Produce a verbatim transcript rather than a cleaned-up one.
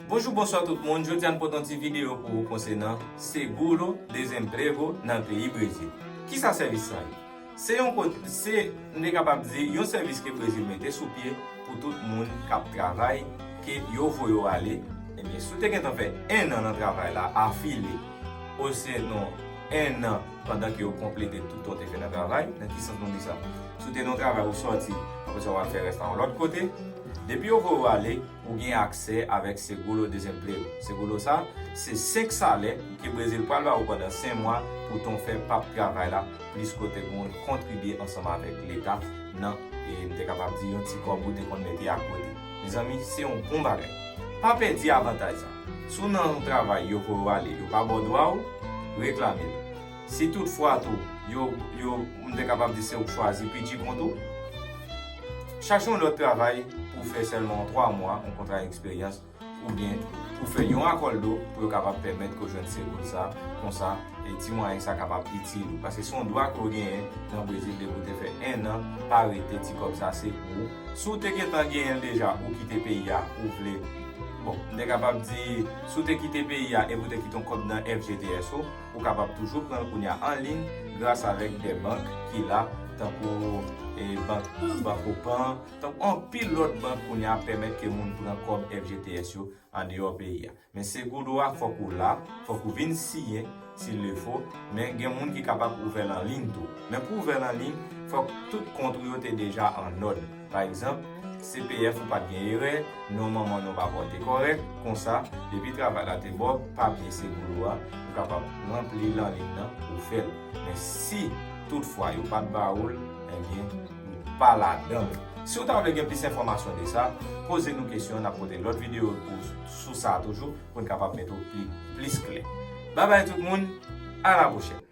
Bonjou, bonswa tout moun. Jodi a n pote yon ti videyo pou ou konsènan Seguro Desemprego nan peyi Brezil. Kisa sèvis sa ye? Se yon kot, se, m te kapab di, yon sèvis ke Brezil mete sou pye pou tout moun k ap travay, ke yo voye w ale. Ebyen, si w te gentan fè en an nan travay la, afile, osinon en an pandan ke yo konplete tout tan w te fè nan travay, nan ki sans nou di sa? Si w te nan yon travay, ou sòti, apre sa w al fè rès la yon lòt kote, depi yo voye w ale, ou gen aksè avèk Seguro Desemprego. Seguro sa, se senk salè ke Brezil pral ba ou pandan senk mwa pou tan w fè p ap travay la, plis kote pou w kontribye ansanm avèk leta nan, e m te kapab di, yon ti kòb ou te konn mete akote. Mezanmi, se yon bon bagay. Pa pèdi avantaj sa. Si w nan yon travay, yo voye w ale, yo pa ba w dwa w, reklame l. Si toutfwa tou, yo, yo, m te kapab di se ou k chwazi P G kont ou, chache yon lòt travay pou w fè sèlman twa mwa, yon kontra eksperyans, oubyen pou fè yon akòldo pou yo kapab pèmèt ke w jwenn Seguro sa, konsa, e ti mwayen sa kapab itil ou. Paske se yon dwa ke w genyen nan Brezil depi w te fè en an, pa rete ti kòb sa se pou ou. Si w te gentan genyen l deja, ou kite peyi a, ou vle, bon, m te kapab di, si w te kite peyi a epi w te kite yon kòb nan F G T S ou, ou kapab toujou pran l kounye a an liy gras avèk de bank ki la, tankou, e, bank, Banco Pan, tankou anpil lòt bank kounye a pèmèt ke moun pran kòb F G T S yo andeyò peyi a. Men Seguro a, fòk ou la, fòk ou vin siyen, s'il le faut, men gen moun ki kapab ouvè l an liy tou. Men pou ouvè l an liy, fòk tout kont ou yo te deja an nòd. Pa egzanp, C P F ou pa t gen erè, non manman nou pa pòte kòrèk, konsa, depi travay la te ba w papye Seguro a, ou kapab ranpli l an liy nan, ou fè l. Men si toutfwa yo pa t ba ou l, ebyen, ou pa ladan l. Si w ta vle gen plis enfòmasyon de sa, poze nou kesyon, n ap pote lòt videyo pou, sou sa toujou, pou n kapab mete w pli, plis klè. Babay tout moun, a la pwochèn.